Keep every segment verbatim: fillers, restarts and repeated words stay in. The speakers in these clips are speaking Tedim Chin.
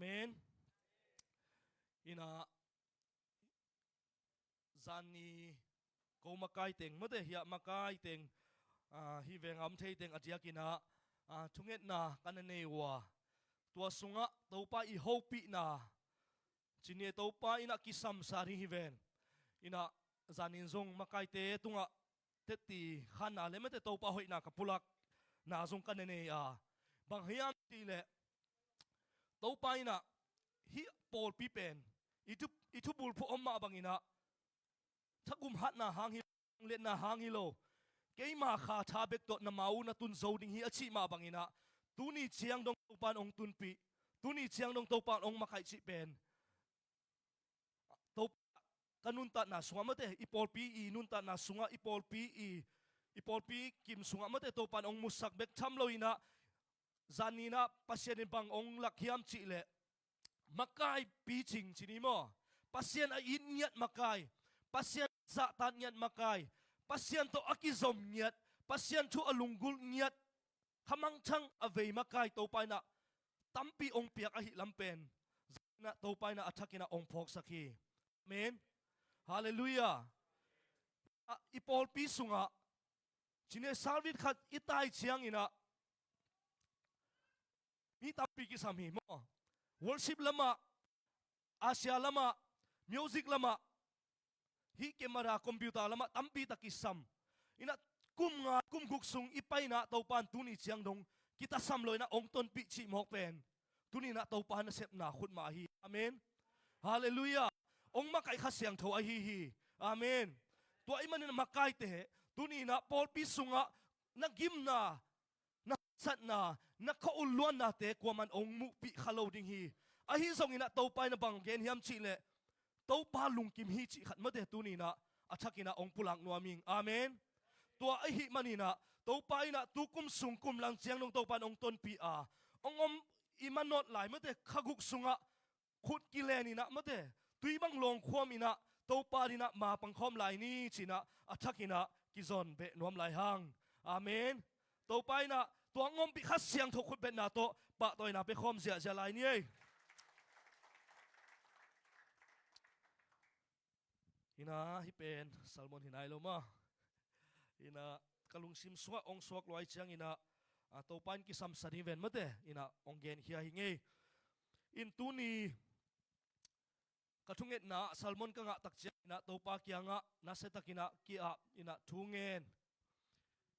Amen. Ina, zani ko makai teng, mate, hiah makai teng, ah, hi veng a om thei teng a diakina, ah, thungetna ka na nei uh a, tua sungah Topa i hopihna, cine Topa ina kisamsa ding hi ven. Ina, zanin zong makaite tungah tetti khanna le mate Topa hoihna ka pulakna zong ka na nei a. Bang hiam cihleh, Topa ina hih pawlpi pen i thu, i thubulphuh om mah bangina, thagum hatna hang hi lo, letna hang hi lo, keima kha tha bek tawh na ma uh na tun zo ding hi a cih mah bangina, tuni ciang dong Topa in hong tunpih, tuni ciang dong Topa in hong makaih cih pen Topa ka nuntatna sungah mate, i pawlpi i nuntatna sungah, i pawlpi i, i pawlpi kim sungah mate, Topa in hong musak bek tham lo ina, zanina Pasian in bang hong lak hiam cihleh, makai picing ci ni maw? Pasian a it ngiat makai, Pasian a zahtak ngiat makai, Pasian tawh a kizom ngiat, Pasian thu a lunggulh ngiat, khamangthang a vei makai Topa ina tampi hong piak ahih lam pen, zanina Topa ina a thakina hong phawksak hi. Amen. Halleluiah. A, i pawlpi sungah cine service khat i tai ciangina mi tampi kisam hi maw? Worship lamah, Asia lamah, music lamah, hih camera, computer lamah tampi tak kisam. Ina, kum nga, kum guk sung i paina Topa in tuni ciang dong kitasam lo ina hong tonpih cih mawk pen, tuni ina Topa nasepna khut mah hi. Amen. Halleluiah. Hong makaih Kha Siangtho ahi hi. Amen. Tua ahih manin makaite, tuni ina pawlpi sungah na gimna, na haksatna, na khuaul luannate kuaman hong muhpih kha lo ding hi. Ahi zongina Topa ina bang gen hiam cihleh, Topa lungkim hi cih khat mate tuni ina a thakina hong pulak nuam ing. Amen. Tua ahih manina Topa ina tu kum sung kum lang ciang dong Topa in hong tonpih a, hong om i manawt lai mate, kha guk sungah khut kilen ina mate, tui bang lawngkhuam ina Topa dina ma pangkhawm lai ni cina a thakina kizon beh nuam lai hang. Amen. Topa ina tua hong ompih Kha Siangtho khutbetna tawh pahtawina pia khawm ziahziah lai ni ei. Ina, hih pen sermon hi nai lo maw? Ina, ka lungsim sungah hong suak luai ciangina, a, Topa in kisamsa ding ven mate, ina hong genkhia hi ngei. In tuni ka thungetna sermon ka ngah tak ciangina Topa kiangah nasia takina ki-ap ina thu ngen.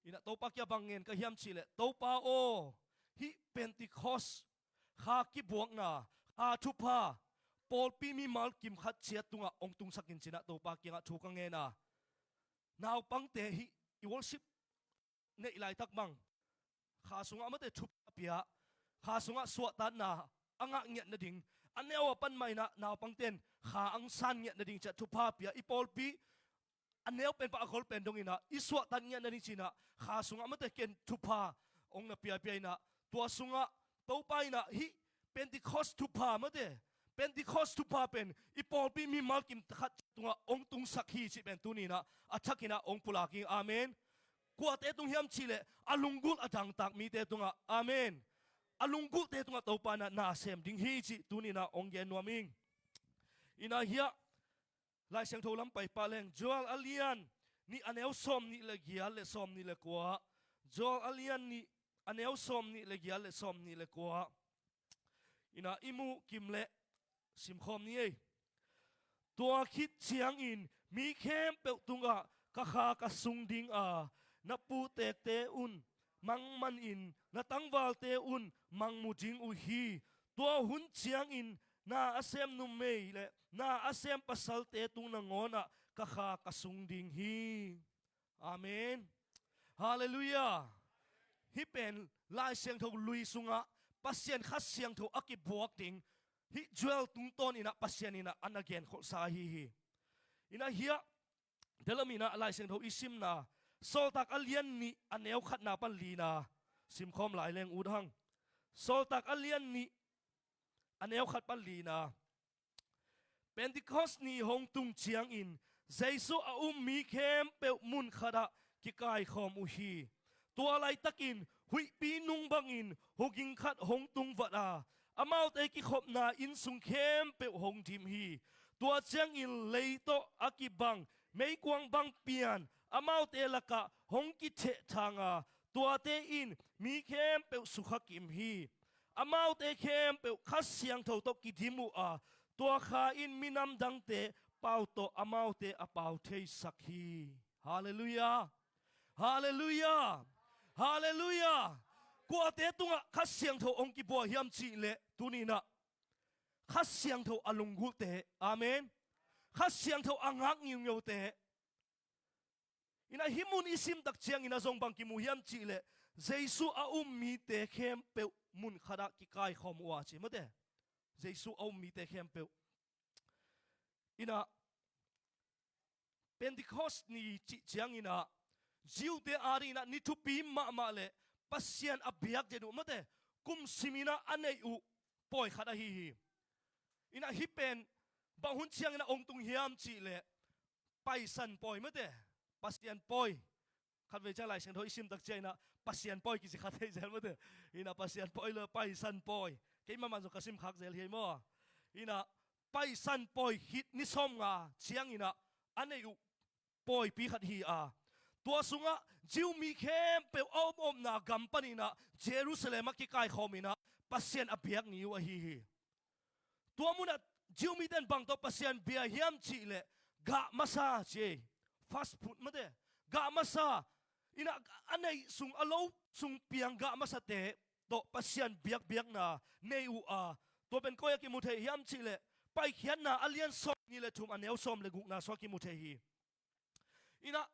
Ina Topa kiang bang ngen ka hiam cihleh, Topa aw, hih Pentecost kha kibuakna, kha thupha, pawlpi mimal kim khat ciat tungah hong tungsak in cina Topa kiangah thu ka ngen a. Naupangte hih i worship neih laitak bang, kha sungah mate thupha pia, kha sungah suahtakna a ngah ngiat nading, a neu a pan mah ina naupangte in kha ang san ngiat nading ciah thupha pia, i pawlpi a neu pen pan a gol pen dongina i suahtak ngiat nading cina kha sungah mate ken thupha hong na piapia ina, tua sungah Topa ina hih Pentecost thupha mate, Pentecost thupha pen i pawlpi mimal kim khat tungah hong tungsak hi cih pen tuni ina a thakina hong pulak ing. Amen. Kuate tung hiam cihleh, a lunggulh a dangtak mite tungah. Amen. A lunggulhte tungah Topa ina na sem ding hi cih tuni ina hong gen nuam ing. Ina hiah Lai Siangtho lam pai pah leng, Joel a lian nih a neu sawm nih le giat le sawm nih le kua. Joel a lian nih a neu sawm nih le giat le sawm nih le kua. Ina i muh kim le simkhawm ni ei. Tua khit ciangin mi khempeuh tungah ka Kha ka sung ding a, na putekte un mang manin na tangvalte un mang mu ding uh hi. Tua hun ciangin na a sem numei le na a sem pasalte tung nangawnah ka Kha ka sung ding hi. Amen. Halleluiah. Hih pen Lai Siangtho lui sungah Pasian Kha Siangtho a kibuak ding hih Joel tungtawn ina Pasian ina a na genkholhsa ahi hi. Ina hiah, delaminah Lai Siangtho i simna, Sawltak a lian nih a neu khatna pan lina simkhawm lai leng ut hang. Sawltak a lian nih a neu khat pan lina. Pentecost ni hong tung ciangin Jesu a um mi khempeuh mun khatah kikaikhawm uh hi. Tua laitakin huihpi nung bangin huging khat hong tung vat a, amaute kikhopna inn sung khempeuh hong dim hi. Tua ciangin lei tawh a kibang meikuang bang pian amaute lakah hong kithehthang a, tuate in mi khempeuh sukha kim hi. Amaute khempeuh Kha Siangtho tawh kidim uh a, tua Kha in minam dangte pau tawh amaute a pau theisak hi. Halleluiah. Halleluiah. Halleluiah. Kuate tungah Kha Siangtho hong kibua hiam cih leh tuni-in ah Kha Siangtho a lunggulhte. Amen. Kha Siangtho a ngak ngiungiute. Inah hih mun i sim tak ciangin ah zong bang kimu hiam cih leh Jesu a um mite khempeuh mun khatah kikaikhawm uh a ci mate. Jesu a um mite khempeuh. Inah Pentecost ni cih ciangin ah Jew-te adingin ah ni thupi mahmah leh Pasian a biak den uh mate, kum simin ah a neih uh pawi khat ahi hi. Inah hih pen bang hun ciangin ah hong tung hiam cih leh Paisan pawi mate, Pasian pawi. Khatvei ciang Lai Siangtho i sim tak ciangin ah Pasian pawi kici kha thei zel mate. Inah Pasian pawi le Paisan pawi. Keimah man zong ka sim khak zel hi maw. Inah Paisan pawi khit ni sawmnga ciangin ah a neih uh pawipi khat hi a, tua sungah Jew mi khempeuh a omomna gam panin ah Jerusalem ah kikaikhawm in ah Pasian a biak ni uh ahi hi. Tua munah Jew mite in bang tawh Pasian bia hiam cih leh gah masa ci, fast food mate, gah masa. Inah a neih sung a lo sung piang gah masate tawh Pasian biakbiakna nei uh a, tua pen koi ah kimu thei hiam cih leh Paikhiatna a lian sawmnih le thum a neu sawm le gukna sungah kimu thei hi. Inah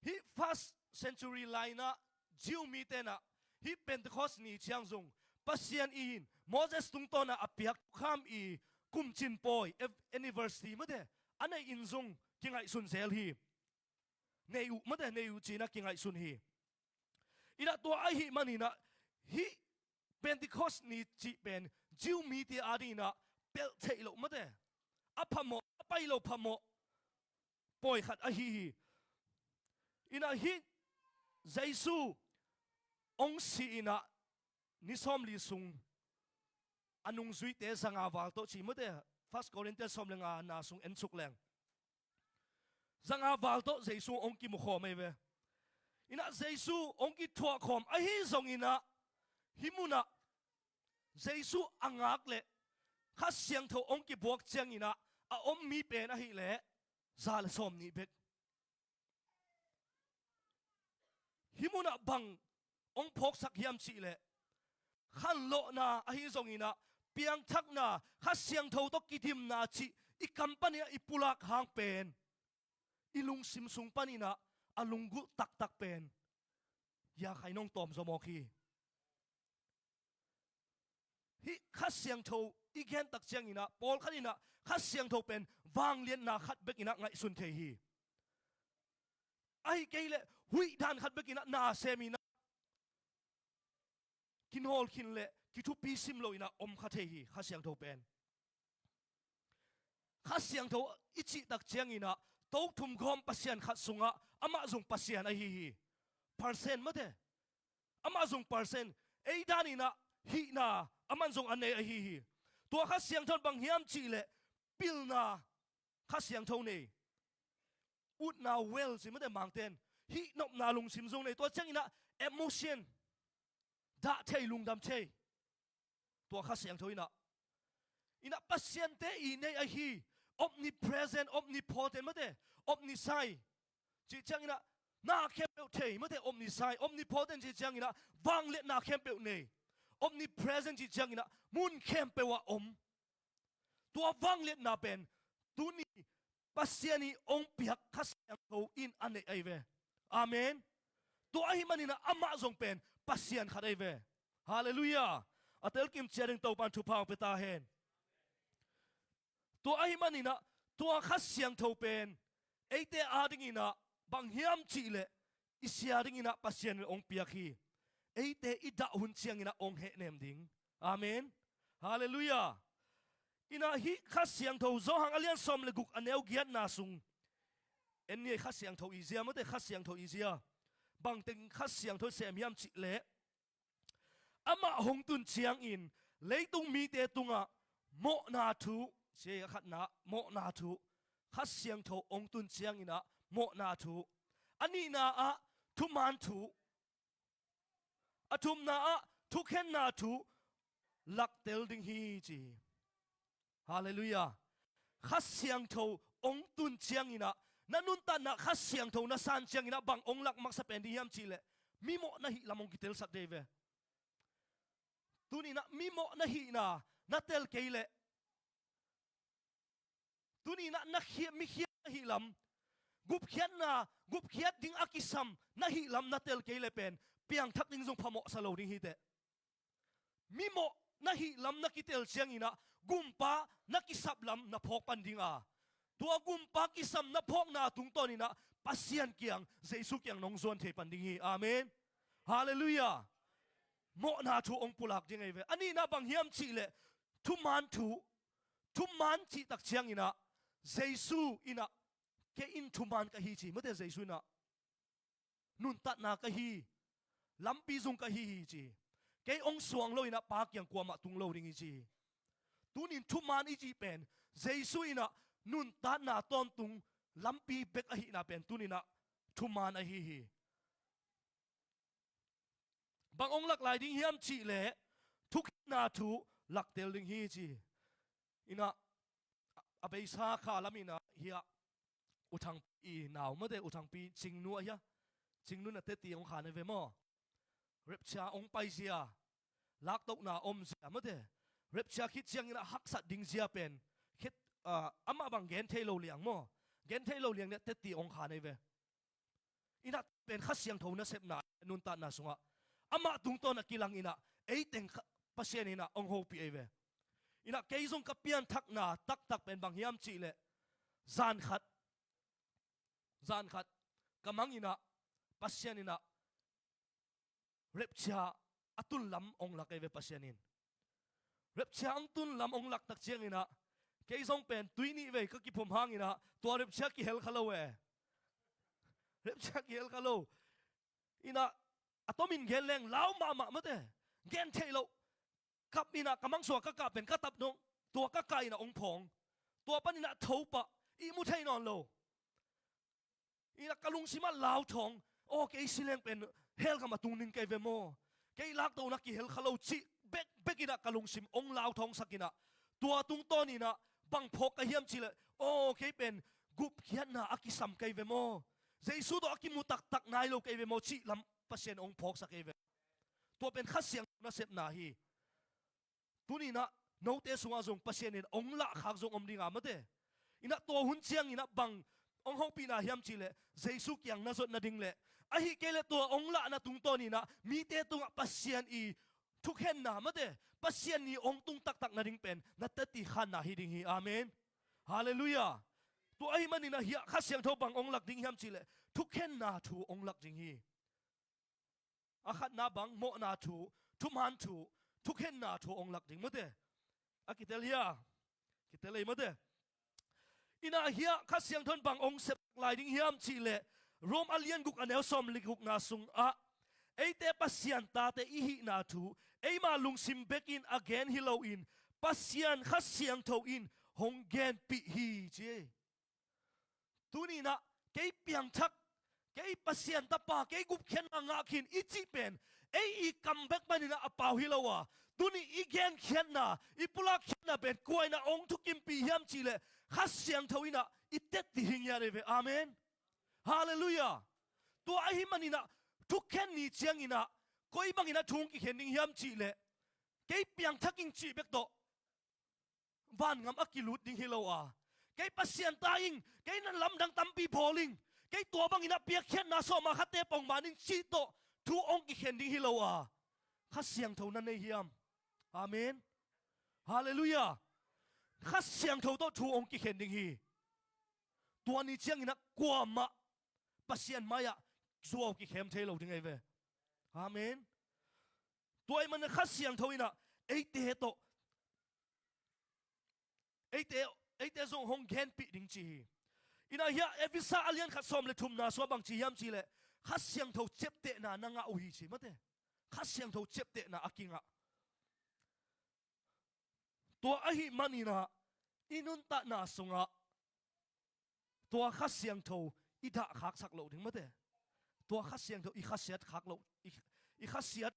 hih first century lai-in ah Jew mite in ah hih Pentecost ni ciang zong Pasian in Moses tungtawn ah a piak thukham i kumcin pawi, ev-, anniversary mate, a neih in zong kingaihsun zel hi. Nei uh mate, nei uh ci-in ah kingaihsun hi. Inah tua ahih manin ah hih Pentecost ni cih pen Jew mite adingin ah pelh theih loh mate, a phamawh, a pai lo phamawh pawi khat ahi hi. Inah hih Jesu hong si-in ah ni sawmli sung a nungzuite zanga val tawh ci mate, First Corinthians sawm le nga na sung en suk leng. Zanga val tawh Jesu hong kimukhawm ahi ve. Inah Jesu hong kithuahkhawm ahi zongin ah hih munah Jesu a ngak leh Kha Siangtho hong kibuak ciangin ah a om mi pen ahih leh za le sawmnih bek. Hih munah bang hong phawksak hiam cih leh khanlawhna ahi zongin ah piangthakna, Kha Siangtho tawh kidimna cih i kam panin ah i pulak hang pen i lungsim sung panin ah a lunggulh taktak pen ya khai nong tawm zaw mawk hi. Hih Kha Siangtho i gen tak ciangin ah pawlkhat in ah Kha Siangtho pen vangliatna khat bekin ah ngaihsun thei hi. Ahih kei leh huih dan khat bekin ah na sem in ah kinawl khin leh kithupi sim loin ah om kha thei hi. Kha Siangtho pen Kha Siangtho i cih tak ciangin ah tothum gawm Pasian khat sungah amah zong Pasian ahi hi. Person mate, amah zong person, ei danin ah hihna aman zong a nei ahi hi. Tua Kha Siangtho in bang hiam cih leh pilna Kha Siangtho nei, utna will ci mate Mangte in, hihnopna lungsim zong nei, tua ciangin ah emotion, dah thei, lungdam thei. Tua Kha Siangtho in ah, in ah Pasian te i nei ahi, omnipresent, omnipotent mate, omniscient cih ciangin ah na khempeuh thei mate, omniscient, omnipotent cih ciangin ah vangliatna khempeuh nei, omnipresent cih ciangin ah mun khempeuh ah om. Tua vangliatna pen tuni Pasian i hong piak Kha Siangtho in a neih ahi ve. Amen. Tua ahih manin ah amah zong pen Pasian khat ahi ve. Halleluiah. A telkim ciat ding Topa'n thupha hong pia ta hen. Tua ahih manin ah tua Kha Siangtho pen eite adingin ah bang hiam cih leh i sia dingin ah Pasian in hong piak hi. Eite i dah hun ciangin ah hong hehnem ding. Amen. Halleluiah. In ah hih Kha Siangtho Johan a lian sawm le guk a neu giatna sung en ni ei. Kha Siangtho i zia mate, Kha Siangtho i zia. Bangteng Kha Siangtho sem hiam cih leh amah hong tun ciangin Leitung mite tungah mawhna thu, sia a khatna mawhna thu, Kha Siangtho hong tun cianginah mawhna thu, a nihna ah thuman thu, a thumna ah thukhenna thu laktel ding hi ci hi. Halleluiah. Kha Siangtho hong tun cianginah, na nuntatna Kha Siangtho na san cianginah bang hong lak maksa pen ding hiam cihleh, mimawh na hih lam hong kitelsak dei ve. Tuninah mimawh na hihna na tel kei leh, tuninah na khia, mikhiat na hih lam, gupkhiatna, gupkhiat ding a kisam na hih lam na tel kei le pen, piangthak ding zong phamawhsa lo ding hi teh. Mimawh na hih lam na kitel cianginah gumpa na kisap lam na phawk pan ding a, tua gumpa kisam na phawkna tungtawninah Pasian kiang, Jesu kiang nong zuan thei pan ding hi. Amen. Halleluiah. Mawhna thu hong pulak ding ahi ve. A nihna bang hiam cihleh, thuman thu, thuman cihtak cianginah Jesu inah, kei in thuman ka hi ci, mate, Jesu inah nuntatna ka hi, lampi zung ka hi hi ci. Kei hong suang loinah Pa kiang kuamah tung lo ding hi ci. Tunin thuman i cih pen, Jesu inah nuntatna tawntung lampi bek ahihna pen tuninah thuman ahi hi. Bang hong lak lai ding hiam cihleh, thukhenna thu laktel ding hi ci. Inah, a beisa kha laminah hiah U Thangpi i nau, mate, U Thangpi Cingnu ahi a. Cingnu na teti hong khan ahi ve maw. Rapture hong paizia, laktohna omzia, mate, rapture khit cianginah haksat dingzia pen, khit, ah, amah bang gen thei lo liang maw. Gen thei lo liang inah teti hong khan ahi ve. Inah pen Kha Siangtho nasepna nuntatna sungah amah tungtawn a kilang inah, eiteng Kha-, Pasian inah hong hopih ahi ve. Inah kei zong ka pianthakna taktak pen bang hiam cihleh, zan khat, zan khat ka mang inah Pasian inah rapture a tun lam hong lak ahi ve Pasian in. Rapture hong tun lam hong laktak cianginah kei zong pen tui nih vei ka kiphum hanginah tua rapture kihel kha lo e. Rapture kihel kha lo. Inah a tomin gen leng lau mahmah, mate, gen theih loh. Kap inah ka mangsuah ka kah pen ka tap dong, tua ka kah inah hong phawng. Tua paninah thopah, ihmu thei nawn lo. Inah ka lungsimah lau thawng, aw, kei si leng pen hell gam a tung ning kei ve maw. Kei laktohna kihel kha lo cih bekbek inah ka lungsim hong lau thawngsak inah, tua tungtawninah bang phawk ka hiam cihleh, aw, kei pen gupkhiatna a kisam kei ve maw. Jesu tawh a kimu taktak nai lo kei ve maw cih lam Pasian hong phawksak kei ve. Tua pen Kha Siangtho nasepna hi. Tuninah note sungah zong Pasian in hong lahkhak zong om dinga, mate. Inah tua hun cianginah bang hong hopihna hiam cihleh, Jesu kiang na zot nading le, ahih kei leh tua hong lahna tungtawninah mite tungah Pasian i thukhenna, mate, Pasian ni hong tung taktak nading pen na teti khanna hi ding hi. Amen. Halleluiah. Tua ahih maninah hiah Kha Siangtho bang hong lak ding hiam cihleh, thukhenna thu hong lak ding hi. A khatna bang mawhna thu, thuman thu, thukhenna thu hong lak ding, mate. A kitel hia? Kitel ei, mate. Inah hiah Kha Siangtho in bang hong sep lai ding hiam cihleh, Rom a lian guk a neu sawm le gukna sungah, eite Pasian tate i hihna thu eima lungsim bekin a gen hi loin, Pasian Kha Siangtho in hong genpih hi ci. Tuninah kei piangthak, kei Pasian tapa, kei gupkhiatna ngah khin i cih pen ei i kam bek paninah a pau hi lo a, tuni i genkhiatna, i pulakkhiatna pen kua inah hong thukimpih hiam cihleh, Kha Siangtho inah i teti hi ngiat ei ve. Amen. Halleluiah. Tua ahih maninah thukhen ni cianginah koi bangin a thu hong kikhen ding hiam cihleh, kei piangthak ing cih bek tawh vangam a kilut ding hi lo a, kei Pasian ta ing, kei na lamdang tampi bawl ing, kei tua bangin a piakkhiatna sawma khatte pongman ing cih tawh thu hong kikhen ding hi lo a, Kha Siangtho na nei hiam? Amen. Halleluiah. Kha Siangtho tawh thu hong kikhen ding hi. Tua ni cianginah kuamah Pasian mai-ah zuau kikhem thei lo ding ei ve. Amen. Tua ahih manin Kha Siangtho inah eite tawh, eite, eite zong hong genpih ding ci hi. Inah hiah Efesa a lian khat sawm le thumna sungah bang ci hiam cihleh, Kha Siangtho ciaptehna na ngah uh hi ci, mate. Kha Siangtho ciaptehna a kingah. Tua ahih maninah i nuntakna sungah tua Kha Siangtho i dahkhaksak loh ding mate. Tua Kha Siangtho i khasiat khak loh, i, i khasiat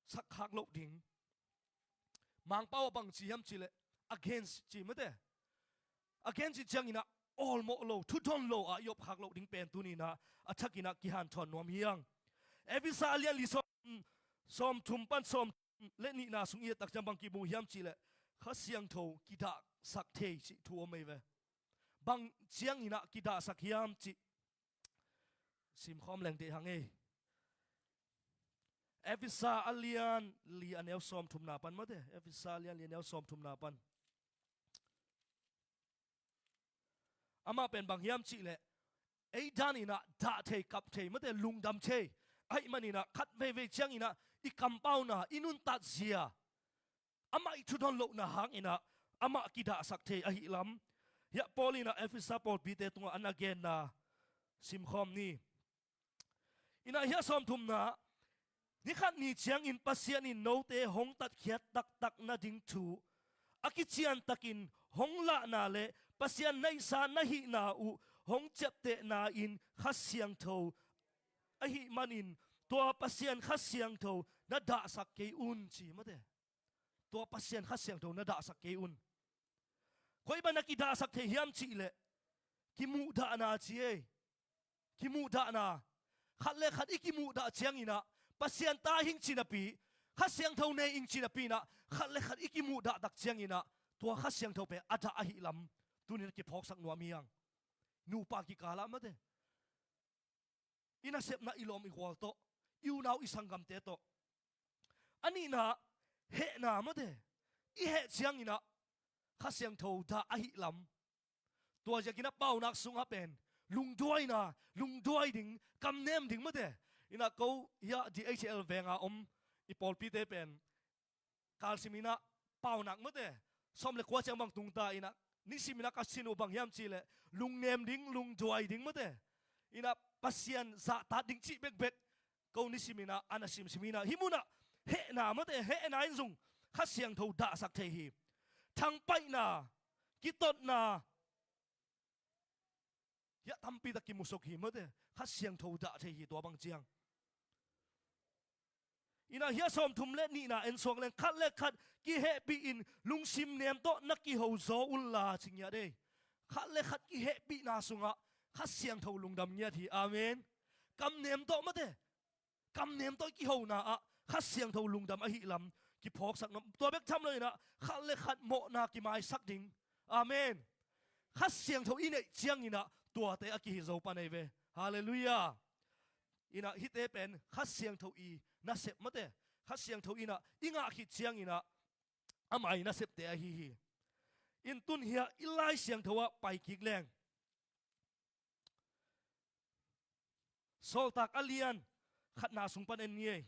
sak khak loh ding. Mangpau ah bang ci hiam cihleh against ci mate. Against ci cianginah awlmawh lo, thudon lo ah i op khak loh ding pen tuninah a thakinah kihanthawn nuam hi hang. Efesa a lian li sawm, sawmthum pan sawm le nihna sung i et tak ciang bang kimu hiam cihleh Kha Siangtho kidahsak thei cih thu om ei ve. Bang cianginah kidahsak hiam cih simkhawm leng deih hang ei. Efesa a lian li a neu sawmthumna pan mate. Efesa a lian li a neu sawmthumna pan. Amah pen bang hiam cihleh ei daninah dah thei, kap thei mate, lungdam thei. Ahih maninah khat veivei cianginah i kampauna, i nuntatzia, amah i thudon lohna hanginah amah kidahsak thei ahih lam. Hiah Paul inah Efesa pawlpite tungah a na genna simkhawm ni. Inah hiah sawmthumna, ni khat ni ciangin Pasian in note hong tatkhiat taktak nading thu a kiciantakin hong lahna le Pasian neihsa na hihna uh hong ciaptehna in Kha Siangtho ahih manin tua Pasian Kha Siangtho na dahsak kei un ci mate. Tua Pasian Kha Siangtho na dahsak kei un. Koi bang na kidahsak thei hiam cihleh kimuhdahna ci ei. Kimuhdahna. Khat le khat i kimuhdah cianginah Pasian ta hing ci napi, Kha Siangtho nei ing ci napi inah khat le khat i kimuhdahtak cianginah tua Kha Siangtho pen a dah ahih lam tuninah kiphawksak nuam hi hang. Nupa kikalah mate. I nasepna i lawm i gual tawh, i unau i sanggamte tawh. A nihna, hehna mate. I heh cianginah Kha Siangtho dah ahih lam. Tua ziakinah paunak sungah pen lungduaina, lungduai ding, kamnem ding mate. Inah ko hiah D H L venga om i pawlpite pen kalsiminah paunak mate sawm le kua ciang bang tungta inah nisiminah ka sin uh bang hiam cihleh lungnem ding, lungduai ding mate. Inah Pasian zahtak ding cih bekbek ko nisiminah a na simsiminah hih munah hehna mate, hehna in zong Kha Siangtho dahsak thei hi. Thangpaihna, kitotna, hiah tampitak kimusuk hi mate. Kha Siangtho dah thei hi tua bang ciang. Inah hiah sawmthum le nihna en suak leng khat le khat kihehpih in lungsim nem tawh na kiho zaw unla ci ngiat ei. Khat le khat kihehpihna sungah Kha Siangtho lungdam ngiat hi. Amen. Kamnem tawh mate. Kamnem tawh i kihona ah Kha Siangtho lungdam ahih lam kiphawksak nuam. Tua bek tham loinah khat le khat mawhna kimaisak ding. Amen. Kha Siangtho i neih cianginah tuate a kihi zo pan ei ve. Halleluiah. Inah hihte pen Kha Siangtho i nasep mate. Kha Siangtho inah i ngah khit cianginah ama i nasepte ahi hi. In tun hiah i Lai Siangtho ah pai kik leng Sawltak a lian khatna sung pan en ni ei.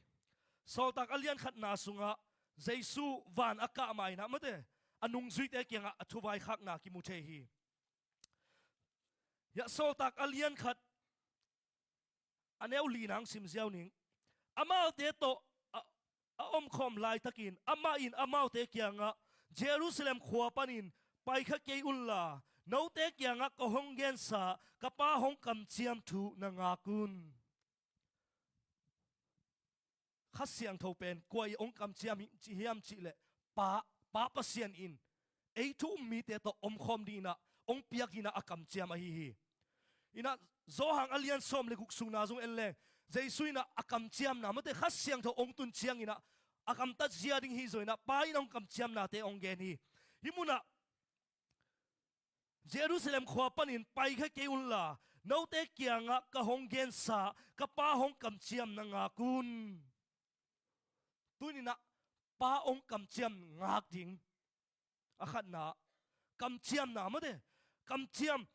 Sawltak a lian khatna sungah Jesu van a kah ma inah mate a nungzuite kiangah a thuvaikhakna kimu thei hi. Hiah Sawltak a lian khat a neu li nang sim ziau ning. Amaute tawh a, a omkhawm laitakin amah in amaute kiangah Jerusalem khua panin paikha kei unla note kiangah ka hong gensa ka Pa hong kamciam thu na ngak un. Kha Siangtho pen kua i hong kamciam hi, ci hiam cihleh Pa, Pa Pasian in ei thu um mite tawh omkhawm dinginah hong piak dinginah a kamciam ahi hi. Inah Johan a lian sawm le guk sungna zong en leng Jesu inah a kamciamna mate Kha Siangtho hong tun cianginah a kamtat zia ding hi zaw inah Pa in hong kamciamnate hong gen hi. Hih munah Jerusalem khua panin paikha kei unla note kiangah ka hong gensa ka Pa hong kamciam na ngak un. Tuninah Pa hong kamciam ngak ding. A khatna kamciamna mate. Kamciam.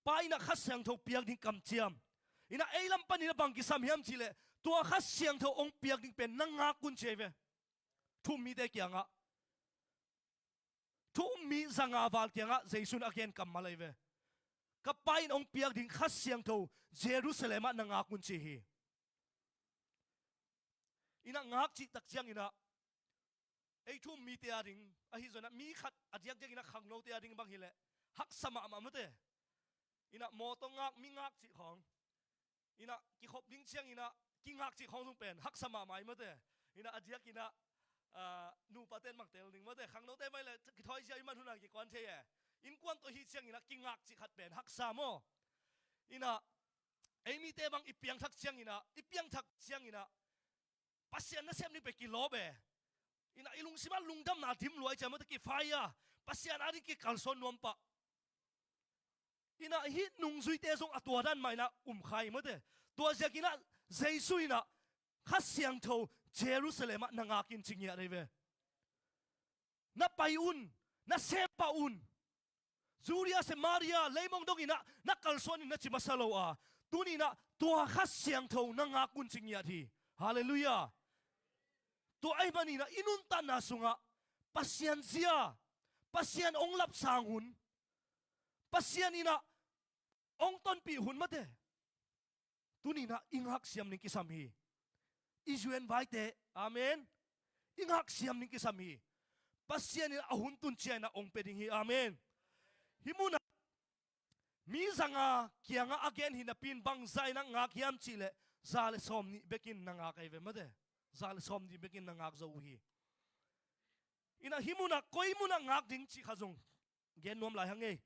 Pa inah Kha Siangtho piak ding kamciam. Inah ei lam panin a bang kisam hiam cihleh tua Kha Siangtho hong piak ding pen na ngak un ci ei ve. Thu um mite kiangah Thu um mi zanga val kiangah Jesu in a gen kammal ahi ve. Ka Pa in hong piak ding Kha Siangtho Jerusalem ah na ngak un ci hi. Inah ngak cihtak cianginah ei thu-um mite a ding ahi zongin ah mi khat a diakdiakin ah khangnote a ding bang hileh haksa mahmah mate. Inah mawtaw ngak, mi ngak cih khawng. Inah kikhop ding ciangin ah kingak cih khawng zong pen haksa mahmah hi mate. Inah a diakin ah, ah, nupate'n bang tel ding mate. Khangnote mah hileh kithawi zia i man hun ah kikuan thei e. Innkuan tawh hi ciangin ah kingak cih khat pen haksa maw. Inah ei mite bang i piangthak ciangin ah, i piangthak ciangin ah Pasian nasem ding pen kilawp e. Inah i lungsim ah lungdamna dim lua i ciang mate, kifai a, Pasian a ding kikalsuan nuam pah. Inah hih nungzuite zong a tua dan mah inah um kha hi mate. Tua ziakin ah Jesu inah Kha Siangtho Jerusalem ah na ngak in ci ngiat ahi ve. Na pai un, na sem pah un. Judea, Samaria, leimong dongin ah na kalsuan in na ci masa lo a, tuni inah tua Kha Siangtho na ngak un ci ngiat hi. Halleluiah. Tua ahih manin ah i nuntakna sungah Pasian zia, Pasian hong lapsang hun, Pasian inah hong tonpih hun mate. Tuni inah i ngak siam ding kisam hi. I U N vaite, amen. I ngak siam ding kisam hi. Pasian inah a hun tun ciang inah hong pia ding hi, amen. Hih munah mi zanga kiangah a gen hi napi in bangzah inah ngak hiam cihleh za le sawmnih bekin na ngak ahi ve mate. Za le sawmnih bekin na ngak zo uh hi. Inah hih munah koi munah ngak ding cih kha zong gen nuam lai hang ei.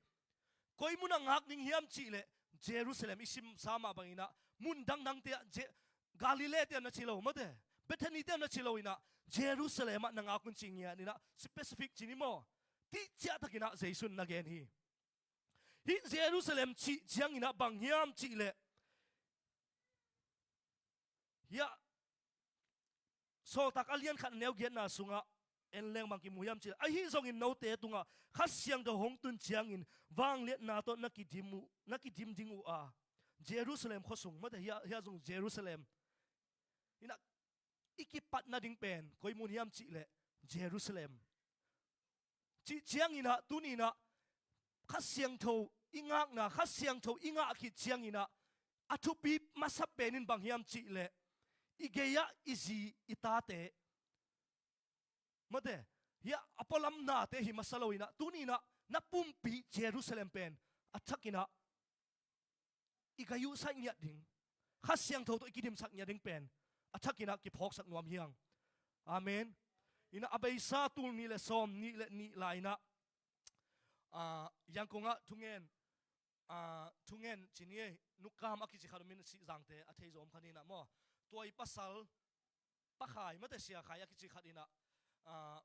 Koi munah ngak ding hiam cihleh Jerusalem, i simsa mah bangin ah mun dangdangte ah Je-, Galilee te ah na ci lo mate, Bethany te ah na ci lo inah Jerusalem ah na ngak un ci ngiat inah specific ci ni maw. Tih ciahtakin ah Jesu in na gen hi. Hih Jerusalem cih ciangin ah bang hiam cihleh, hiah Sawltak a lian khat a neu giatna sungah en leng bang kimu hiam cihleh, ahi zongin note tungah Kha Siangtho hong tun ciangin vangliatna tawh na kidim uh, na kidim ding uh a, Jerusalem khuasung mate, hiah, hiah zong Jerusalem. Inah i kipat nading pen koi mun hiam cihleh Jerusalem. Cih ciangin ah tuni inah Kha Siangtho i ngakna, Kha Siangtho i ngah khit ciangin ah a thupi masa pen in bang hiam cihleh, i gei-ah i zi i tate mate, hiah a pualam nate hi masa lo inah tuni inah na pumpi Jerusalem pen a thakin ah i gayuhsaih ngiat ding, Kha Siangtho tawh i kidimsak ngiat ding pen a thakin ah kiphawksak nuam hi hang. Amen. Inah a beisa tul nih le sawmnih le nih lai inah, ah, Yangon ah thungen, ah, thungen ci ni ei, Nu Kam a kici khat om in, Sihzangte a thei zaw om kha ni inah maw. Tua i pasal Pa Khai mate, Sia Khai a kici khat inah, ah,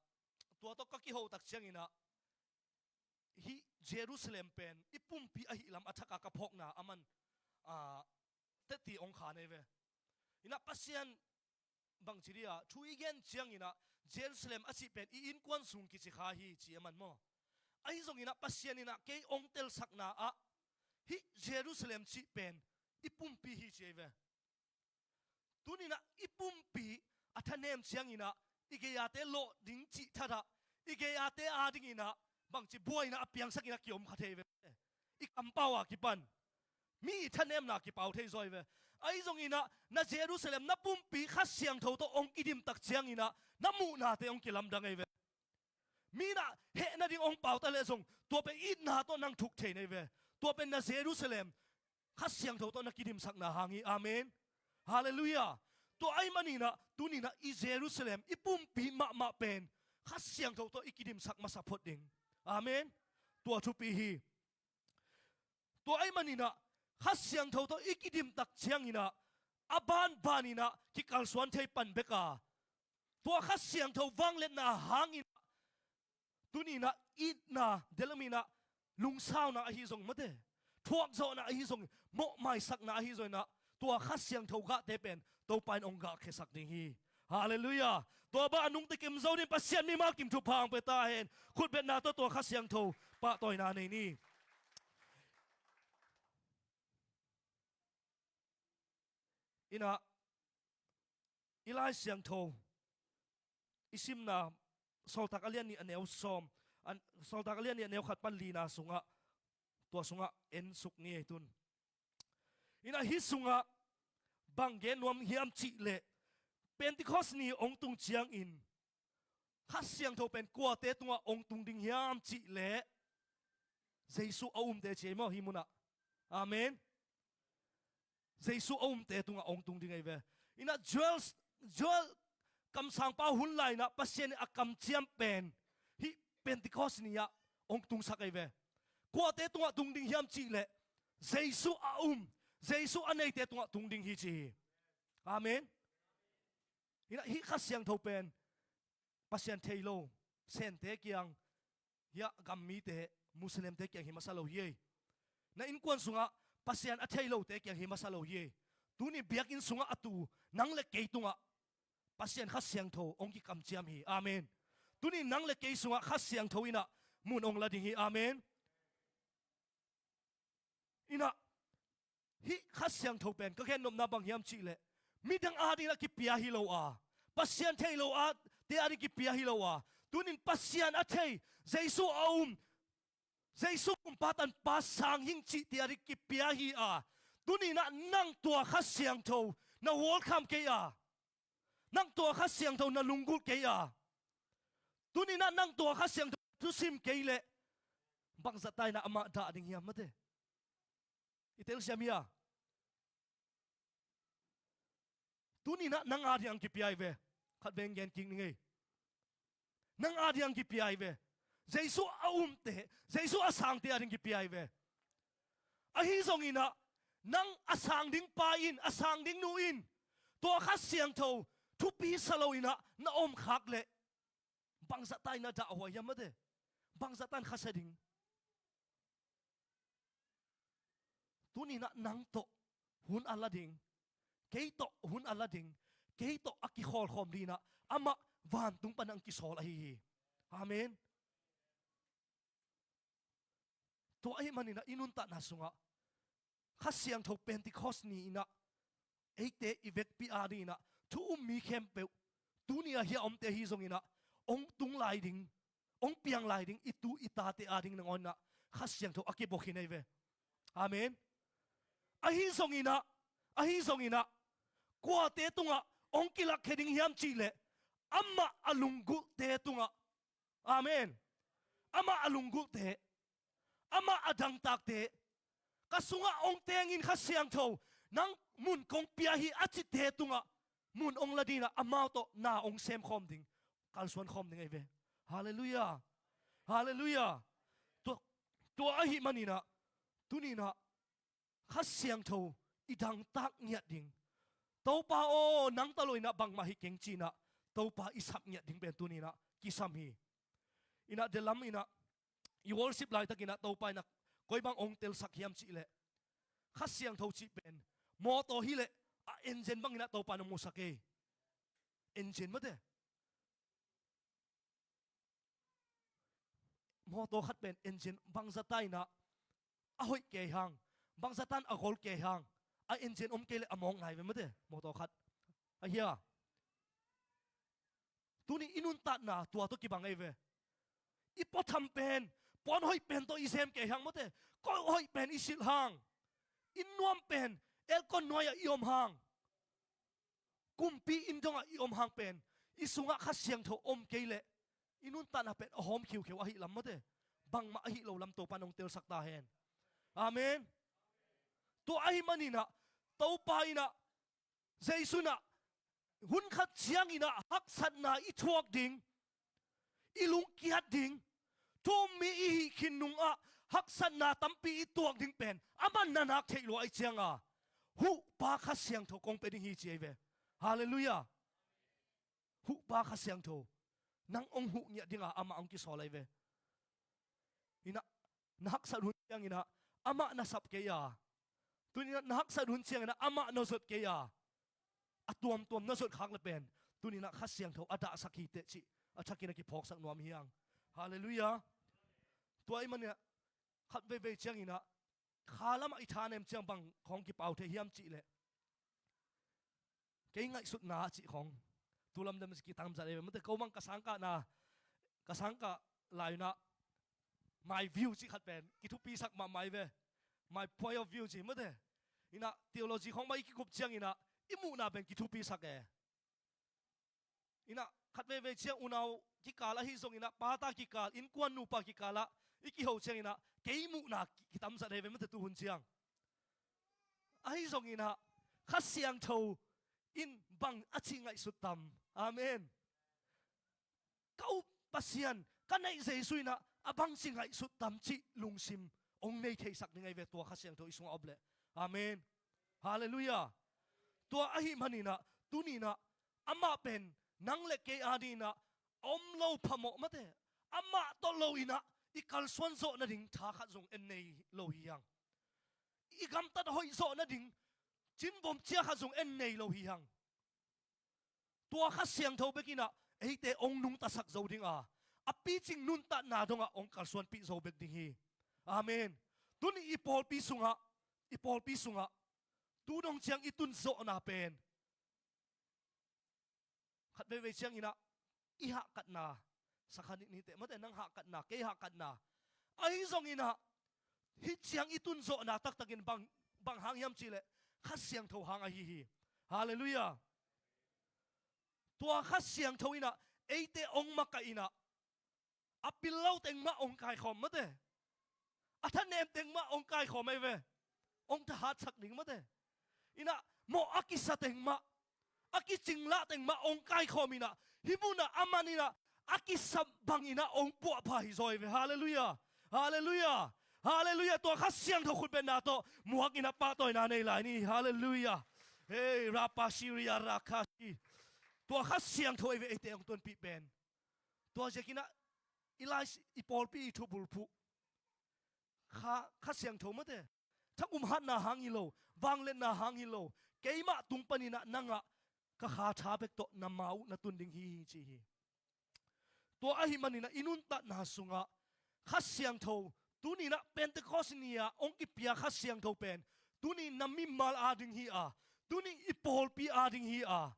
tua tawh ka kiho tak ciangin ah hih Jerusalem pen i pumpi ahih lam a thak a ka phawkna aman, ah, teti hong khan ahi ve. Inah Pasian bangci dia thu i gen ciangin ah Jerusalem a cih pen i innkuan sung kici kha hi ci aman maw. Ahi zongin ah Pasian inah kei hong telsakna ah hih Jerusalem cih pen i pumpi hi ci ahi ve. Tuni inah i pumpi a thanem ciangin ah i gei-ate lawh ding cih that ah i gei-ate a dingin ah bangci buaina a piangsak inah kiom kha thei ve. I kampau a kipan mi i thanemna kipau thei zaw hi ve. Ahi zongin ah na Jerusalem, na pumpi Kha Siangtho tawh hong kidim tak ciangin ah na muhnate hong kilamdang ahi ve. Mi inah heh nading hong pau ta leh zong tua pen itna tawh nang thuk thei na hi ve. Tua pen na Jerusalem Kha Siangtho tawh na kidimsakna hang hi. Amen. Halleluiah. Tua ahih manin ah tuni inah i Jerusalem, i pumpi mahmah pen Kha Siangtho tawh i kidimsak masa phot ding. Amen. Tua thupi hi. Tua ahih manin ah Kha Siangtho tawh i kidim tak ciangin ah a banban inah kikalsuan thei pan bek a, tua Kha Siangtho vangliatna hangin ah tuni inah itna, delom inah lungsauna ahi zong mate, thuakzawhna ahi zong, mawhmaisakna ahi zong inah tua Kha Siangtho gahte pen Topa in hong gahkhiasak ding hi. Halleluiah. Tua bang a nungta kim zo ding, Pasian mimal kim thupha hong pia ta hen. Khutbetna tawh tua Kha Siangtho pahtawina nei ni. Inah i Lai Siangtho i simna Sawltak a lian nih a neu sawm, an, Sawltak a lian nih a neu khat pan lina sungah, tua sungah en suk ni ei tun. Inah hih sungah bang gen nuam hiam cihleh, Pentecost ni hong tung ciangin Kha Siangtho pen kuate tungah hong tung ding hiam cih leh Jesu a umte ci ei maw hih munah. Amen. Jesu a umte tungah hong tung ding ahi ve. Inah Joel, Joel kamsangpa hun lai inah Pasian in a kamciam pen hih Pentecost ni-ah hong tungsak ahi ve. Kuate tungah tung ding hiam cih leh Jesu a um, Jesu a neite tungah tung ding hi ci hi. Amen. Inah hih Kha Siangtho pen Pasian thei lo Sente kiang, hiah gam mite, Muslimte kiang hi masa lo hi ei. Na innkuan sungah Pasian a thei lote kiang hi masa lo hi ei. Tuni biakinn sungah a tu nang le kei tungah Pasian Kha Siangtho hong kikamciam hi. Amen. Tuni nang le kei sungah Kha Siangtho inah mun hong la ding hi. Amen. Inah hih Kha Siangtho pen ka gennopna bang hiam cih leh midang adingin a kipia hi lo a, Pasian thei lo a te ading kipia hi lo a, tunin Pasian a thei, Jesu a um, Jesu kumpa tanpa sang hing cihte ading kipia hi a, tuninah nang tua Kha Siangtho na welcome kei a, nang tua Kha Siangtho na lunggulh kei a, tuninah nang tua Kha Siangtho thusim kei leh bangzah ta inah amah dah ding hiam mate? I telsiam hia? Tuninah nang ading ang kipia hi ve. Khat veng gen kik ning ei. Nang ading ang kipia hi ve. Jesu a umte, Jesu a sangte ading kipia hi ve. Ahi zonginah nang a sang ding pa in, a sang ding nu in tua Kha Siangtho thupi sa lo inah na om khak leh bangzah ta inah dahhuai hiam mate? Bangzah ta in khasia ding? Tuninah nang tawh hun a la ding, kei tawh hun a la ding, kei tawh a kikhawlkhawm dinah amah vantung panah ang kisawl ahi hi. Amen. Tua ahih maninah i nuntakna sungah Kha Siangtho Pentecost ni inah eite i vekpi adinginah thu um mi khempeuh tuni a hia omte ahi zonginah hong tung lai ding, hong piang lai ding i tu i tate ading nangawn inah Kha Siangtho a kibok hi nei ve. Amen. Ahi zonginah, ahi zonginah kuate tungah hong kilakkhia ding hiam cih leh amah a lunggulhte tungah. Amen. Amah a lunggulhte, amah a dangtakte, ka sungah hong tengin Kha Siangtho nang mun kong pia hi a cihte tungah mun hong la dinah amau tawh na hong semkhawm ding, kalsuankhawm ding ahi ve. Halleluiah. Halleluiah. Tua, tua ahih maninah tuninah Kha Siangtho i dangtak ngiat ding. Topa aw, nang ta lo inah bangmah hi keng ci-inah Topa i sap ngiat ding pen tuninah kisam hi. Inah delam inah i worship laitakinah Topa inah koi bang hong telsak hiam cih leh Kha Siangtho cih pen mawtaw hi leh a engine banginah Topa in hong musak ei. Engine mate. Mawtaw khat pen engine bangzah ta inah a hoih kei hang, bangzah ta in a gol kei hang, a engine om kei leh a mawk nai ve mate. Mawtaw khat ahi a. Tuni i nuntatna tua tawh kibang ei ve. I puatham pen puan hoih pen tawh i sem kei hang mate. Koi hoih pen i silh hang, i nuam pen aircon nuai-ah i om hang, kumpi inn dongah i om hang pen i sungah Kha Siangtho om kei leh i nuntatna pen a hawm khiukheu ahi lam mate. Bangmah ahi lo lam Topa in hong telsak ta hen. Amen. Tua ahi maninah Topa inah Jesu inah hun khat cianginah haksatna i thuak ding, i lungkiat ding, thu um mi i hih khin nungah haksatna tampi i tuak ding pen amah na nak theih lua ahi cianga huhpa Kha Siangtho kong pia ding hi ci ahi ve. Halleluiah. Huhpa Kha Siangtho nang hong huh ngiat dinga amah hong kisawl ahi ve. Inah na haksat hun cianginah amah na sap kei a, tuninah na haksat hun cianginah amah na zot kei a, a tuamtuam na zot khak le pen tuninah Kha Siangtho a dahsak hi teh cih a thakin a kiphawksak nuam hi hang. Halleluiah. Tua ahih maninah khat veivei cianginah kha lamah i thanem ciang bang khawng kipau thei hiam cih leh kei ngaihsutna a cih khawng tu lamdam si kitamzat ei ve mate. Ko bang ka sangkahna, ka sangkah lai unah my view cih khat pen kithupisak mahmah ei ve. My point of view cih mate. Inah theology khawng mah i kikup cianginah i muhna pen kithupisak e. Inah khat veivei ciang unau kikal ahi zongin ah, pata kikal, innkuan nupa kikal ah i kiho ciangin ah, kei muhna ki-, kitamzat ahi ve mate tu hun ciang. Ahi zongin ah, Kha Siangtho in bang a ci ngaihsut tam. Amen. Ka up Pasian, ka neih Jesu in ah, a bang ci ngaihsut tam cih lungsim hong nei theisak ding ahi ve tua Kha Siangtho i sungah a om leh. Amen. Halleluiah. Tua ahih manin ah, tuni in ah, amah pen, nang le kei ading in ah, a om lo phamawh mate. Amah tawh lo in ah, i kalsuan zawh nading tha khat zong en nei lo hi hang. I gamtat hoih zawh nading, cinvom cia khat zong en nei lo hi hang. Tua Kha Siangtho bek in ah, eite hong nungtasak zo ding a, a picing nuntatna dongah hong kalsuanpih zo bek ding hi. Amen. Tuni i pawlpi sungah, i pawlpi sungah, tu dong ciang i tun zawhna pen. Khat veivei ciangin ah, i hahkatna, sakhan nih nite, mate nang hahkatna, kei hahkatna. Ahi zongin ah, hih ciang i tun zawhna taktakin bang, bang hang hiam cih leh, Kha Siangtho hang ahi hi. Halleluiah. Tua Kha Siangtho in ah, eite hong makaih in ah, a pil lo teng mah hong kaikhawm mate. A thanem teng mah hong kaikhawm ahi ve. Hong thahatsak ding mate. In ah, mawh a kisa teng mah, a kicinglah teng mah hong kaikhawm in ah, hih mun ah a man in ah, a kisa bangin ah hong puahpha hi zaw ahi ve. Halleluiah. Halleluiah. Halleluiah. Tua Kha Siangtho khutbetna tawh muak in ah pahtawina nei lai ni. Halleluiah. Hei, Rapa Syria Rakha. Tua Kha Siangtho ahi ve eite hong tonpih pen. Tua ziakin ah, i lai, i pawlpi i thubulphuh, Kha, Kha Siangtho mate. Thakum hatna hang hi lo, vangliatna hang hi lo, keimah tung panin ah nang ah ka Kha tha bek tawh na ma uh na tun ding hi, ci hi. Tua ahih manin ah i nuntatna sungah Kha Siangtho, tuni in ah Pentecost ni-ah hong kipia Kha Siangtho pen, tuni na mimal ading hi a, tuni i pawlpi ading hi a,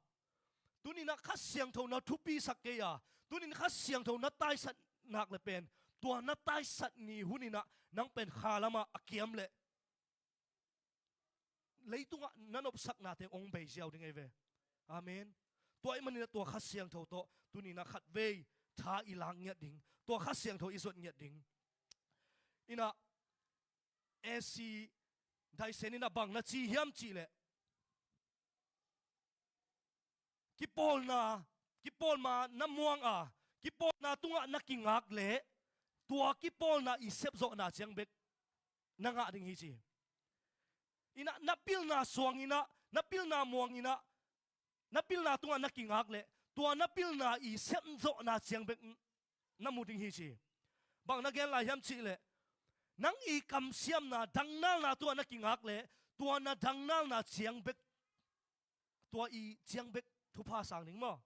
tuni in ah Kha Siangtho na thupisak kei a, tuni in Kha Siangtho na taisat nak le pen, tua na taisat ni hun in ah nang pen Kha lamah a kiam leh leitungah na nopsakna teng hong bei ziau ding ahi ve. Amen. Tua ahih manin ah tua Kha Siangtho tawh tuni in ah khatvei tha i lak ngiat ding, tua Kha Siangtho i zuat ngiat ding. In ah, A C Daisen in ah bang na ci hiam cih leh, kipawlna, kipawlna na muang a, kipawlna tungah na kingak leh, tua kipawlna i sepzawhna ciang bek na ngah ding hi, ci. In ah, na pilna suang in ah, na pilna muang in ah, na pilna tungah na kingak leh, tua na pilna i sepzawhna ciang bek na mu ding hi, ci. Bang na gen lai hiam cih leh, nang i kamsiamna dangnalna tungah na kingak leh, tua na dangnalna ciang bek, tua i ciang bek thupha sang ding maw.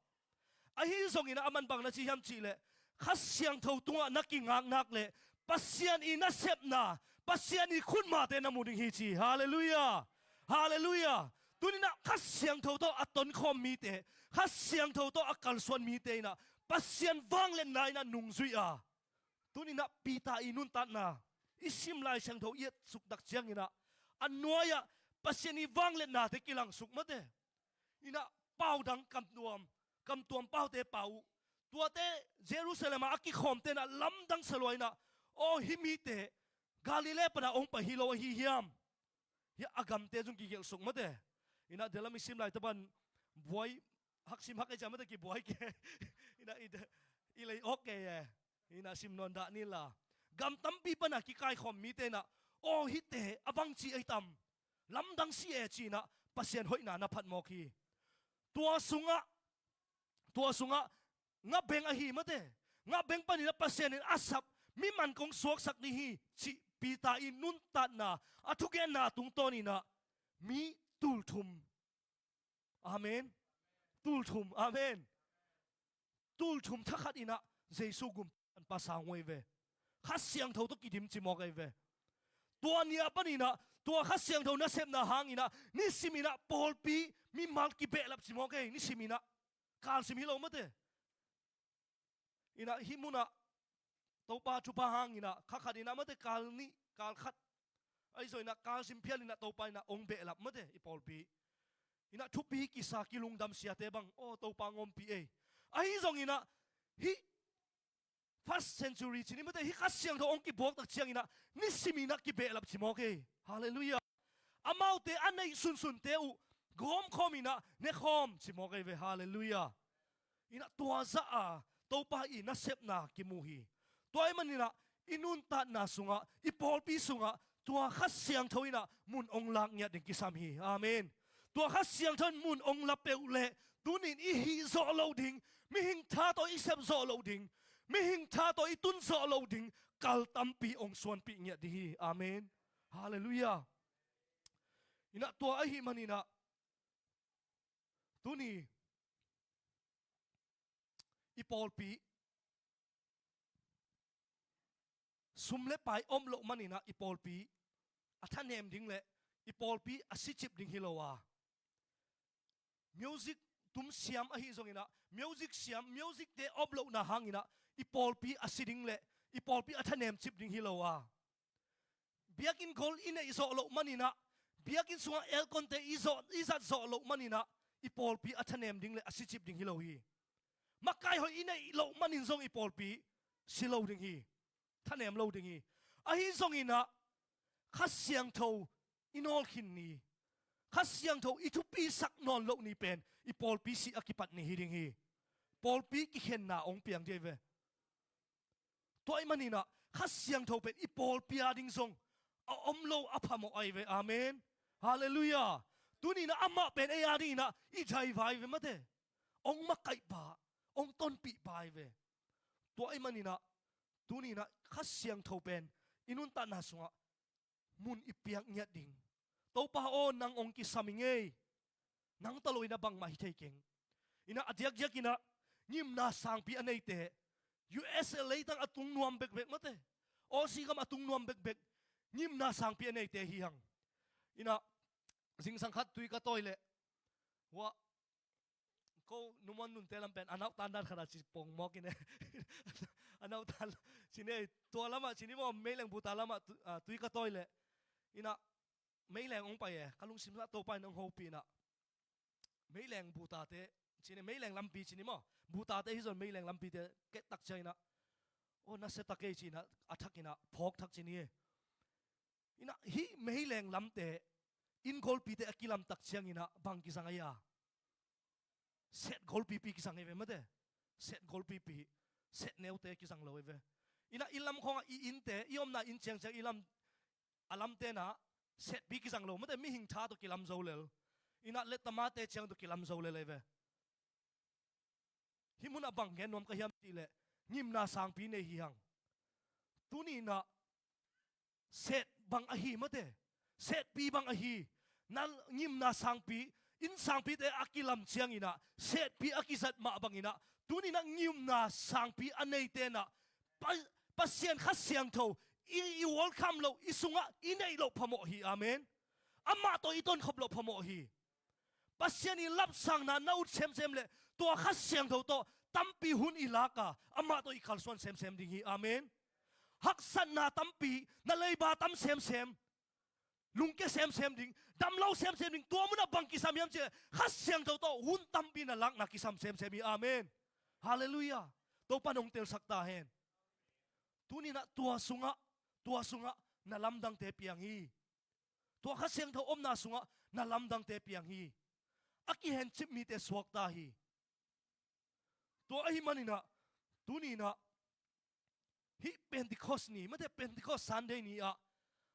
Ahi zongin ah a man bang na ci hiam cih leh, Kha Siangtho tungah na kingak nak leh, Pasian i nasepna, Pasian i khutmate na mu ding hi, ci. Halleluiah. Halleluiah. Tuni in ah Kha Siangtho tawh a tonkhawm mite, Kha Siangtho tawh a kalsuan mite in ah, Pasian vangliatna in ah nungzui a, tuni in ah Peter i nuntatna i sim Lai Siangtho i et suktak ciangin ah, a nuai-ah Pasian i vangliatnate kilangsuk mate. In ah, pau dang kamtuam, kamtuam paute pau uh. Tuate Jerusalem ah a kikhawmte in ah lamdang sa lua in ah, aw, hih mite Galilee pan ah hong pai hi lo ahi hiam? Hiah a gamte zong kigelhsuk mate. In ah, delam i sim lai tapan buai, haksim hak ei ciah mate, kibuai kei. In ah, i, i lei awk kei e. In ah, sim nawn dah ni la. Gam tampi pan ah kikaikhawm mite in ah, aw, hihte a bangci ei tam, lamdang si e, ci-in ah Pasian hoihna na phat mawk hi. Tua sungah, tua sungah ngabeng ahi mate. Ngabeng panin ah Pasian in a sap miman kong suaksak ding hi, cih Peter i nuntatna, a thugenna tungtawn in ah mi tulthum. Amen. Tulthum. Amen. Tulthum thakhat in ah Jesu gumpa sang uh ahi ve. Kha Siangtho tawh kidim ci mawk ahi ve. Tua ni-ah panin ah, tua Kha Siangtho nasepna hangin ah, nisimin ah pawlpi mimal kibehlap ci mawk ei, nisimin ah. Kalsim hi lo mate. In ah, hih mun ah Topa thupha hangin ah, kha khat in ah mate, kal nih, kal khat, ahi zongin ah kalsim phial in ah Topa in ah hong behlap mate i pawlpi. In ah, thupi kisa, kilungdam siate bang, aw, Topa hong ompih ei. Ahi zongin ah, hih first century ci ni mate, hih Kha Siangtho hong kibuak tak ciangin ah, nisimin ah kibehlap ci mawk hi. Halleluiah. Amaute a neih sunsunte uh gawmkhawm in ah nekhawm ci mawk hi ve. Halleluiah. In ah tua zah a Topa i nasepna kimu hi. Tua ahih manin ah i nuntakna sungah, i pawlpi sungah tua Kha Siangtho in ah mun hong lak ngiat ding kisam hi. Amen. Tua Kha Siangtho in mun hong la peuh leh, tunin i hih zawh loh ding, mihing tha tawh i sep zawh loh ding, mihing tha tawh i tun zawh loh ding kal tampi hong suanpih ngiat ding hi. Amen. Halleluiah. In ah tua ahih manin ah, tuni i pawlpi sum le pai om loh manin ah i pawlpi a thanem ding le i pawlpi a sicip ding hi lo a, music tum siam ahi zongin ah, music siam, music te om lohna hangin ah i pawlpi a si ding le i pawlpi a thanem cip ding hi lo a, biakinn gol i neih zawh loh manin ah, biakinn sungah aircon te i zawh, i zat zawh loh manin ah i pawlpi a thanem ding le a sicip ding hi lo hi. Makai hoih i neih loh manin zong i pawlpi si lo ding hi. Thanem lo ding hi. Ahi zongin ah Kha Siangtho i nawl khin ni, Kha Siangtho i thupisak nawn loh ni pen i pawlpi si a kipat ni hi ding hi. Pawlpi kikhenna hong piang ding hi ve. Tua ahih manin ah Kha Siangtho pen i pawlpi a ding zong a om lo a phamawh ahi ve. Amen. Halleluiah. Tuni in ah amah pen ei a dingin ah i driver ahi ve mate. Hong makaihpa, hong tonpihpa ahi ve. Tua ahih manin ah tuni in ah Kha Siangtho pen i nuntakna sungah mun i piak ngiat ding. Topa aw, nang hong kisam ing ei. Nang tawh lo in ah bangmah hi thei keng. In ah a diakdiak in ah ngimna sangpi a neite, U S A leitang a tung nuam bekbek mate, Aussie gam a tung nuam bekbek, ngimna sangpi a neite hi hang. In ah zingsang khat tui ka tawi leh, hua ko Nu Muan Nunte lam pen a nauhtan dan khat a ci pong mawk in e. A nauhtan ci ni ei, tua lamah ci ni maw, Meileng Buta lamah tu-, ah, tui ka tawi leh, in ah Meileng hong pai e, ka lungsim sungah Topa in hong hopih in ah, Meileng Butate ci ni, Meileng lampi ci ni maw, Butate hi zong Meileng lampite kehtak ciang in ah, aw, nasia ta kei ci in ah, a thak in ah phawk thak ci ni e. In ah hih Meileng lamte inn golpite a kilamtak ciangin ah bang kizang a hia? Set golpipi kizang hi ve mate. Set golpipi, set neute kizang lo hi ve. In ah i lam khawngah i innte, i omna inn ciangciang i lam, a lamte in ah setpi kizang lo mate, mihing tha tawh kilam zo lel. In ah lettamate ciang tawh kilam zo lel hi ve. Hih munah bang gen nuam ka hiam cih leh, ngimna sangpi nei hi hang. Tuni in ah set bang ahi mate, setpi bang ahi. Na ngimna sangpi, inn sangpite a kilam ciangin ah setpi a kizat mah bangin ah, tuni in ah ngimna sangpi a neite in ah Pa-, Pasian Kha Siangtho i, i welcome loh, i sungah i neih loh phamawh hi. Amen. Amah tawh i tonkhop loh phamawh hi. Pasian i lapsangna na ut semsem le tua Kha Siangtho tawh tampi hun i lak a, amah tawh i kalsuan semsem ding hi. Amen. Haksatna tampi, na leiba tam semsem, lungkia semsem ding, damlo semsem ding, tua munah bang kisam hiam cih leh Kha Siangtho tawh hun tampi na lakna kisam semsem hi. Amen. Halleluiah. Topa in hong telsak ta hen. Tuni in ah tua sungah, tua sungah na lamdangte piang hi. Tua Kha Siangtho omna sungah na lamdangte piang hi. A kihencip mite suakta hi. Tua ahih manin ah, tuni in ah, hih Pentecost ni, mate, Pentecost Sunday ni ah,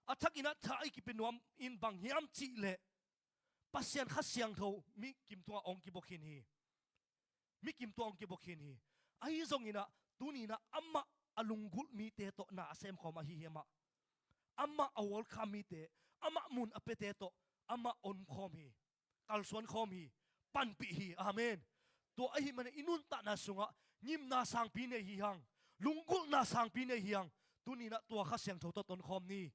a thak in ah tha i kipia nuam in bang hiam cih leh, Pasian Kha Siangtho mi kim tungah hong kibua khin hi. Mi kim tungah hong kibua khin hi. Ahi zongin ah, tuni in ah amah a lunggulh mite tawh na a semkhawm ahi hi amah. Amah a welcome mite, amah mun a piate tawh amah omkhawm hi. Kalsuan khawm hi. Panpih hi. Amen. Tua ahih manin i nuntakna sungah ngimna sangpi nei hi hang. Lunggulhna sangpi nei hi hang. Tuni in ah tua Kha Siangtho tawh tonkhawm ni.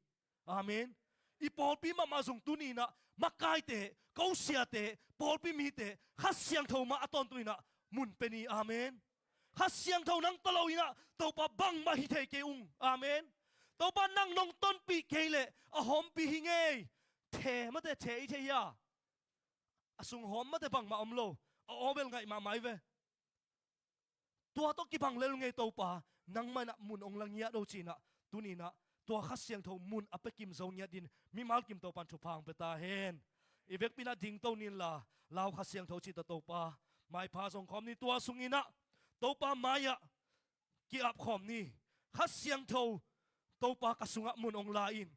Amen. I pawlpi mahmah zong tuni in ah makaite, kosiate, pawlpi mite, Kha Siangtho mah a tawntung in ah mun pia ni. Amen. Kha Siangtho nang tawh lo in ah Topa bangmah hi thei kei ung. Amen. Topa nang nong tonpih kei leh a hawmpi hi ngei. The mate, the i thei hia? A sung hawm mate bangmah om lo. A aw bel ngaih mahmah hi ve. Tua tawh kibang lel ngei Topa, nangmah in ah mun hong la ngiat o ci-in ah, tuni-in ah tua Kha Siangtho mun a pia kim zo ngiat dingin mimal kim Topa'n thupha hong pia ta hen. I vekpi-in ah dingto ni inla, lau Kha Siangtho ci ta Topa, maipha zong khawm ni. Tua sungin ah Topa mai-ah ki-ap khawm ni. Kha Siangtho, Topa ka sungah mun hong la in.